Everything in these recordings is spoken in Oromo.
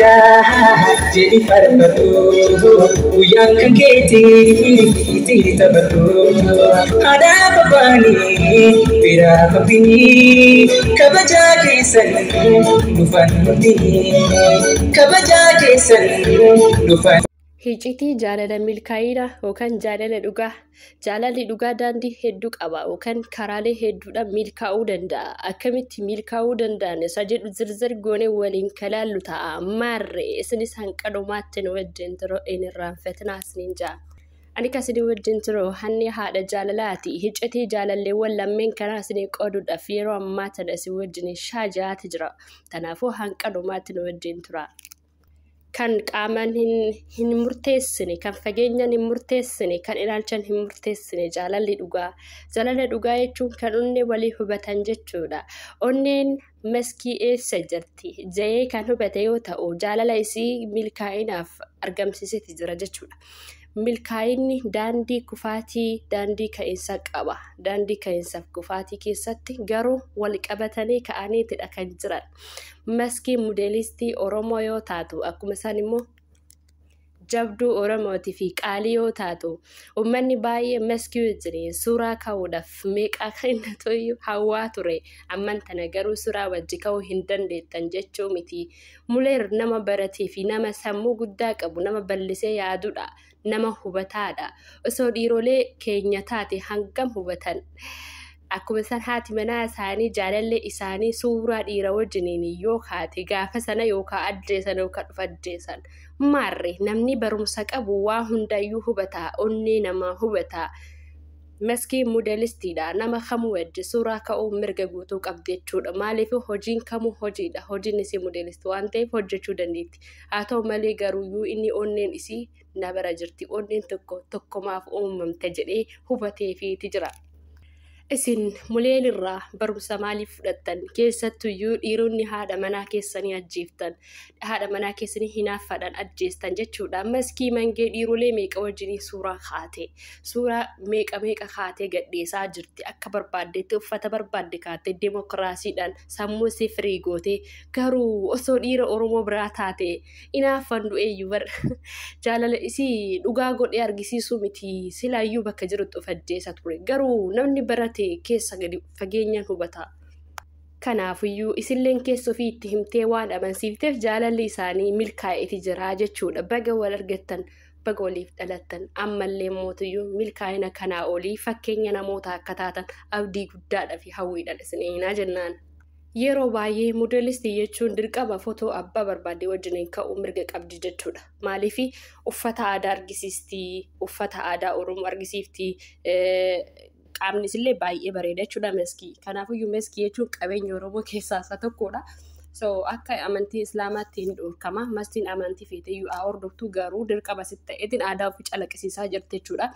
jira jedhi farfadhu, guyyaan kan keetii taphadhu. Haadhaaf abbaanii biraa fafinii kabajaa keessan dhufan nuti, kabajaa keessan dhufan. Hiccitii jaalala milkaa'ina yookaan jaalala dhugaa. Jaalalli dhugaa daandii hedduu qaba yookaan karaalee hedduudhaan milkaa'uu danda'a. Akkamitti milkaa'uu danda'an isa jedhu zirzir goonee waliin kalaallu ta'a. Maarree isinis hanqa dhumaatti nu wajjin turuu hin irraanfatinaa isiniin ja'a. Ani kan isin wajjin turu hanni haadha jaalalaati. Hiccitii jaalalleewwan lammeen kanaa isinii qooduudhaaf yeroo ammaa tana isin wajjin shaajaati jira. Kanaafuu hanqa dhumaatti nu wajjin tura. Kan qaamaan hin murteessine, kan fageenyaan hin murteessine, kan ilaalchaan hin murteessine jaalalli dhugaa. Jaalala dhugaa jechuun kan onnee walii hubatan jechuudha. Onneen maskii eessa jirti ja'ee kan hubate yoo ta'u, jaalala isii milkaa'inaaf argamsiiseeti jira jechuudha. Milkaa'inni daandii kufaatii, daandii ka'iinsa qaba. Daandii ka'iinsaaf kufaatii keessatti garuu wal qabatanii ka'aniitidha kan jiran. Maskii modeelistii Oromoo yoo taatu, akkuma isaan immoo jabduu Oromootii fi qaalii yoo taatu, uummanni baay'ee maskii wajjin suuraa ka'uudhaaf meeqaa kan inni to'u hawwaa ture. Amman tana garuu suuraa wajji ka'uu hin dandeettan jechuu miti. Muleer nama baratee fi nama sammuu guddaa qabu, nama bal'isee yaadudha. Nama hubataadha. Osoo dhiirolee keenya taate hangam hubatan. Akkuma isaan haati manaa isaanii jaalallee isaanii suuraa dhiira wajjiniin yoo kaate gaafa sana yookaan ajjeesan yookaan dhufa ajjeesan. Maarree namni barumsa qabu waa hundayyuu hubataa, onnee namaa hubataa. Maskii modeelistiidha. Nama kamuu wajji suuraa ka'uu mirga guutuu qabdi jechuudha. Maaliif hojiin kamuu hojiidha. Hojiin isii modeelistii waan ta'eef hojjechuu dandeetti. Haa ta'u malee garuuyyuu inni onneen isii na bira jirti. Onneen tokko tokkomaaf uumamte jedhee hubateefiiti jira. Isin muleen irraa barumsa maaliif fudhattan? Keessattuyyuu dhiironni haadha manaa keessanii ajjeeftan, haadha manaa keessanii hinaaffaadhaan ajjeestan jechuudha. Maskii mangee dhiirolee meeqa wajjinii suuraa kaate, suuraa meeqa meeqa kaatee gadhiisaa jirti. Akka barbaaddetti uffata barbaadde kaatee demokiraasiidhaan sammuu isii firii gootee, garuu osoo dhiira Oromoo biraa taate hinaaffan du'eeyyuu bar jaalala isii dhugaa godhee argisiisuu miti, silaayyuu bakka jirutti of ajjeesa ture. Garuu namni barate keessa gadi fageenyaan hubata. Kanaafiyyuu isilleen keessa ofii itti himtee waan amansiifteef jaalalli isaanii milkaa'eeti jira jechuudha. Baga wal argattan, baga waliif dhalattan, ammallee mootiyyuu milkaa'ina kanaa olii fakkeenya namoota akka taatan abdii guddaadhaa fi hawwiidhaan isin eenyaa jennaan. Yeroo baay'ee modeelistii jechuun dirqama footoo abbaa barbaadde wajjin ka'uu mirga qabdi jechuudha. Maaliif uffata aadaa argisiistii, uffata aadaa Oromoo argisiiftii, qaamni isillee baay'ee bareeda jechuudha maskii. Kanaafiyyuu maskii jechuun qabeenya Oromoo keessaa isa tokkodha. So akka amantii Islaamaatti hin dhorkama. Mastiin amantii feeteyyuu haa hordoftu, garuu dirqama sitti ta'eetiin aadaa ofii calaqqisiisaa jirti jechuudha.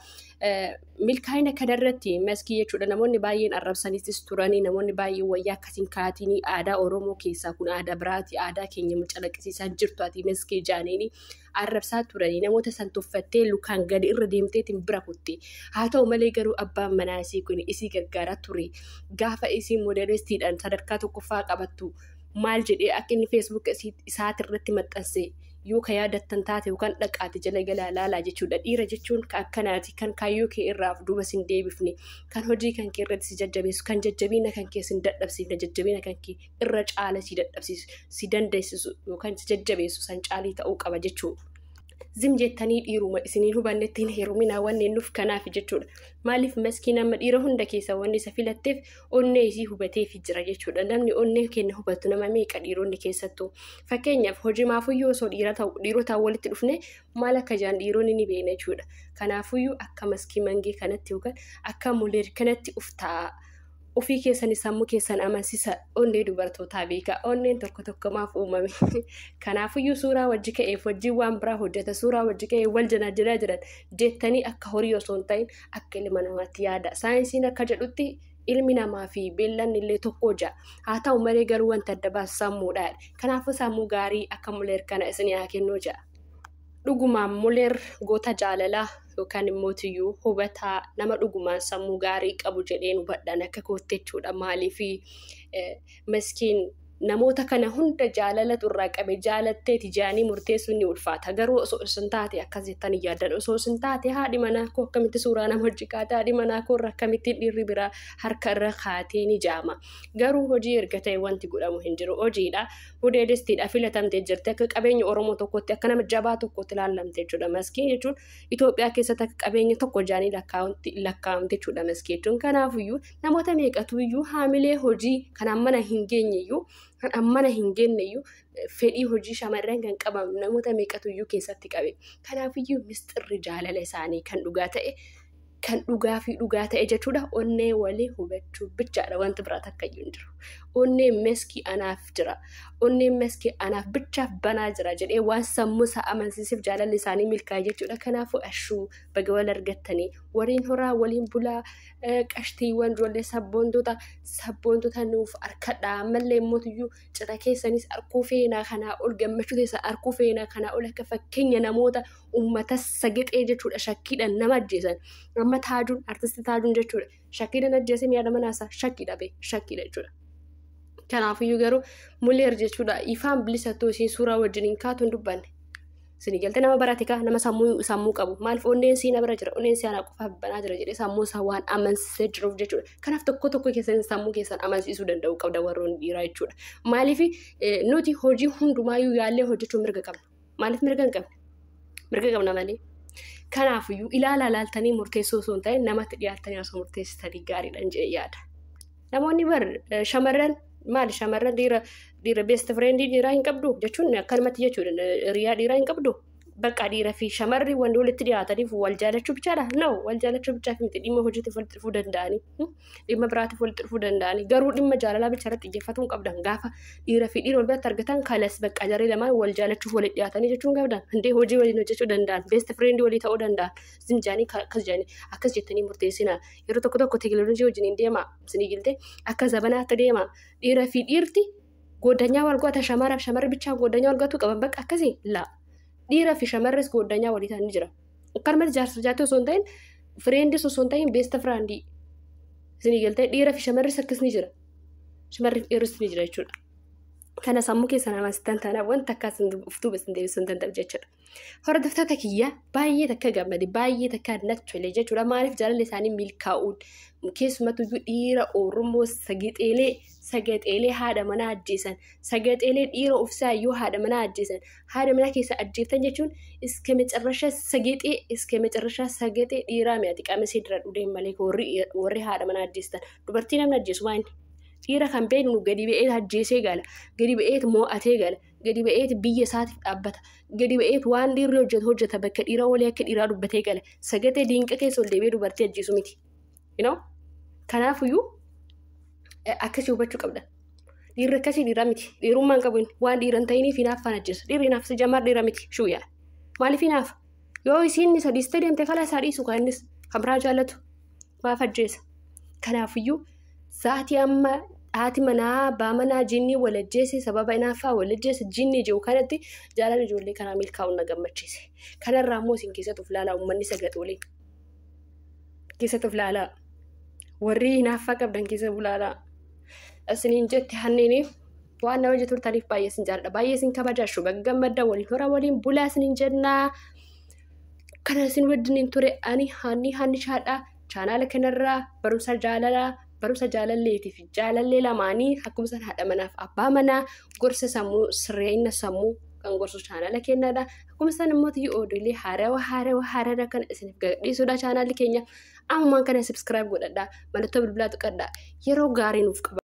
Milkaa'ina kanarratti maskii jechuudha namoonni baay'een arrabsaniitis turanii, namoonni baay'een wayyaa akkasiin kaatinii aadaa Oromoo keessaa kun aadaa biraati, aadaa keenya calaqqisiisaa jirtu ati maskii jaaniini arrabsaa turanii, namoota san tuffattee lukaan gadi irra deemteetiin bira kutte. Haa ta'u malee garuu abbaan manaa isii kun isii gargaaraa ture. Gaafa isii modeelistiidhaan sadarkaa tokkoffaa qabattu maal jedhee akka inni feesbuuk isaatirratti maxxanse yoo ka yaadattan taate yookaan dhaqaate jala galaa laalaa jechuudha. Dhiira jechuun kan akkanaati, kan kaayyoo kee irraa duuba sin deebifne, kan hojii kan kee irratti si jajjabeessu, kan jajjabiina kan kee sin dadhabsiifne, jajjabiina kan kee irra caala si dadhabsiisu, si dandeessisu yookaan si jajjabeessu san caalii ta'uu qaba jechuudha. Zim jettanii dhiiruma isiniin hubannetti hin heeruminaa wanneen nuuf kanaaf jechuudha. Maaliif maskii nama dhiira hunda keessa wanni isa filatteef onnee isii hubateefi jira jechuudha. Namni onnee keenya hubatu nama meeqa dhiironni keessattuu. Fakkeenyaaf hojii maafuyyuu osoo dhiirotaan walitti dhufne maal akka jaan dhiironni ni beekna jechuudha. Kanaafuyyuu akka maskii mangee kanatti yookaan akka muleer kanatti uftaa. Ofii keessan sammuu keessan amansiisa onnee dubartootaa beekaa. Onneen tokko tokkomaaf uumame. Kanaafuyyuu suuraa wajji ka'eef wajjin waan biraa hojjeta, suuraa wajji ka'eef wal janaa jiraa jiran jettanii akka horii osoo hin ta'in akka ilma namaatti yaada. Saayinsiin akka jedhutti ilmi namaa fi beellanni illee tokko ja'a. Haa ta'u malee garuu wanta adda baasu sammuudha. Kanaafuu sammuu gaarii akka muleer kana isin haa kennuu ja'a. Dhugumaan muleer goota jaalalaa yookaan immoo tiyyuu hubataa nama dhugumaan sammuu gaarii qabu jedheen hubadhaan akka kootti jechuudha. Maaliif maskiin Namoota kana hunda jaalalatu irraa qabe jaalatteeti jaanii murteessuun ni ulfaata. Garuu osoo isin taate akkas jettanii yaaddan, osoo isin taate haadhi manaa koo akkamitti suuraa nama hojii kaate, haadhi manaa koo irra akkamittiin dhiirri biraa harka irra kaatee ni jaama. Garuu hojii erga ta'e wanti godhamu hin jiru. Hojiidha. Budeedistiidha filatamtee jirti. Akka qabeenya Oromoo tokkotti, akka nama jabaa tokkotti ilaallamte jechuudha. Maskiin jechuun Itoophiyaa keessatti akka qabeenya tokko jaanii lakkaa'amte jechuudha maskii jechuun. Kanaafiyyuu namoota meeqatu iyyuu haamilee hojii kan ammana hin geenye iyyuu, kan ammana hin geenye iyyuu, fedhii hojii shamarran kan qaban namoota meeqatu iyyuu keessatti qabe. Kanaafiyyuu misxirri jaalala isaanii kan dhugaa ta'e, kan dhugaa fi dhugaa ta'e jechuudha. Onnee walii hubachuu bichaadha, wanti biraa takka iyyuu hin jiru. Onneen Meskii anaaf jira. Onneen Meskii anaaf bichaaf banaa jira jedhee waan sammuu isaa amansiisuuf jaalalli isaanii milkaa'e jechuudha. Kanaafuu ashuu baga wal argattanii waliin horaa, waliin bulaa, qashtiiwwan ijoollee sabboontota nuuf harkadhaa. Ammallee immoo cita keessanis arkuu feenaa, kanaa ol gammachuu keessa arkuu feenaa, kanaa ol akka fakkeenya namoota uummata sagixee jechuudha, shakkiidhaan nama ajjeesan. Amma Taajuun, artistii Taajuun jechuudha, shakkiidhaan ajjeesee mi'a manaasaa shakkii dhabe, shakkiidha jechuudha. Kanaafiyyuu garuu Muleer jechuudha ifaan bilisattuu isiin suuraa wajjin hin kaatu hin dubbanne. Isin galtee nama barate kaa, nama sammuu qabu, maaliif onneen siina bira jira, onneen siina qofaaf banaa jira jedhee sammuu isaa waan amansiisee jiruuf jechuudha. Kanaaf tokko tokko keessan sammuu keessan amansiisuu danda'u qabda warroonni dhiiraa jechuudha. Maaliif nuti hojii hundumaayyuu yaallee hojjechuu mirga qabna. Maaliif mirga hin qabne? Mirga qabna malee. Kanaafiyyuu ilaalaa laaltanii murteessuu osoo hin ta'in namatti dhiyaattanii osoo murteessitanii gaariidha jedhee yaada. Namoonni bar shamarran maali, shamarran dhiira best friendii dhiiraa hin qabdu jechuun akkanumatti jechuudha, hiriyaa dhiiraa hin qabdu. Bakka dhiira fi shamarri wanti walitti dhiyaataniif wal jaalachuu bichaadha. No, wal jaalachuu bichaaf miti, dhimma hojiitiif walitti dhufuu danda'anii, dhimma biraatiif walitti dhufuu danda'anii, garuu dhimma jaalalaa bicha irratti xiyyeeffatuu hin qabdan. Gaafa dhiira fi dhiira wal biratti argatan kalas bakka jarri lamaan wal jaalachuuf walitti dhiyaatanii jechuu hin qabdan. Hundee hojii waliin hojjechuu danda'an, best friend walii ta'uu danda'an. Isin jaanii akkas jaanii akkas jettanii murteessinaa. Yeroo tokko tokko teekinooloojii wajjin hin deema. Isinii galtee akka zabanaatti deema. Dhiira fi dhiirti goddanyaa wal godhata, shamaraaf shamarri bichaa goddanyaa wal godhatu qaban bakka akkasii laa. Dhiira fi shamarris goddanyaa walii ta'anii jira. Akkanumatti jaarsa jaartii osoo hin ta'in, friendis osoo hin ta'in, best friendii. Isinii galtee dhiira fi shamarris akkas ni jira. Shamarri fi dhiirris ni jira jechuudha. Kana sammuu keessan amansitan taanaan wanta akkas of duuba isin deebisuu hin danda'u jechuudha. Hordoftoota kiyya, baay'ee takka gammade, baay'ee takka natti tole jechuudha. Maaliif jaalalli isaanii milkaa'uun keessumattuu dhiira Oromoo sagaxeelee haadha manaa ajjeesan, sagaxeelee dhiira ofisaa iyyuu haadha manaa ajjeesan, haadha manaa keessa ajjeeftan jechuun iska መጨረሻ sagaxee, iska መጨረሻ sagaxee dhiiraa mi'aati qaamisee dira dhudeen malee warri haadha manaa ajjeestan, dubartii namni ajjeesu maal dhiira kan beeknu gadi ba'ee ajjeesee gala, gadi ba'eet mo'atee gala, gadi ba'eet biyya isaatiif dhaabbata, gadi ba'eet waan dhiirri hojjetu hojjeta, bakka dhiira walii akka dhiiraa dubbatee gala. Sagaxee diinqa keessa ol deebi'ee dubartii ajjeesu miti. Kanaafiyyuu akkasii hubachuu qabda. Dhiirri akkasii dhiira miti. Dhiirummaan qabu waan dhiira hin ta'iniif hinaaffaan ajjeesa. Dhiirri hinaafsa jammaar dhiira miti shuuyaa. Maaliif hinaafa? Yoo isiin isa dhiistee deemte kalaa isaa dhiisu kan innis kan biraa jaallatu maaf ajjeesa? Kanaafiyyuu sa'aatii amma haati manaa abbaa manaa jinni wal ajjeese, sababa hinaaffaa wal ajjeese jinni jiru kanatti jaalala ijoollee kanaa milkaa'uun na gammachiise. Kanarraa immoo isin keessatti of ilaalaa, uummanni sagaxoolee. Keessatti of ilaalaa. Warri hinaaffaa qabdan keessa of ilaalaa. Isiniin jette hanneeniif waan nama turtaniif baay'ee isin jaalladha. Baay'ee isin kabajaa, baga gammadda, waliin hora, waliin bulaa isiniin jennaa. Kana isin wajjiniin ture ani Hanni Hannishaadha. Chaanaala kanarraa barumsa jaalalaa, barumsa jaalalleetii fi jaalallee lamaanii, akkuma sana haadha manaaf abbaa manaa, gorsa sammuu, sirreenya sammuu kan gorsu chaanaala keenyadha. Akkuma sana immoo oduulee haarawaa haarawaa haarawaa kan isiniif gadhiisudha chaanaalli keenya. Ammumaan kana subscribe godhadhaa. Mallattoo bilbilaa tuqadhaa. Yeroo gaarii nuuf qaba.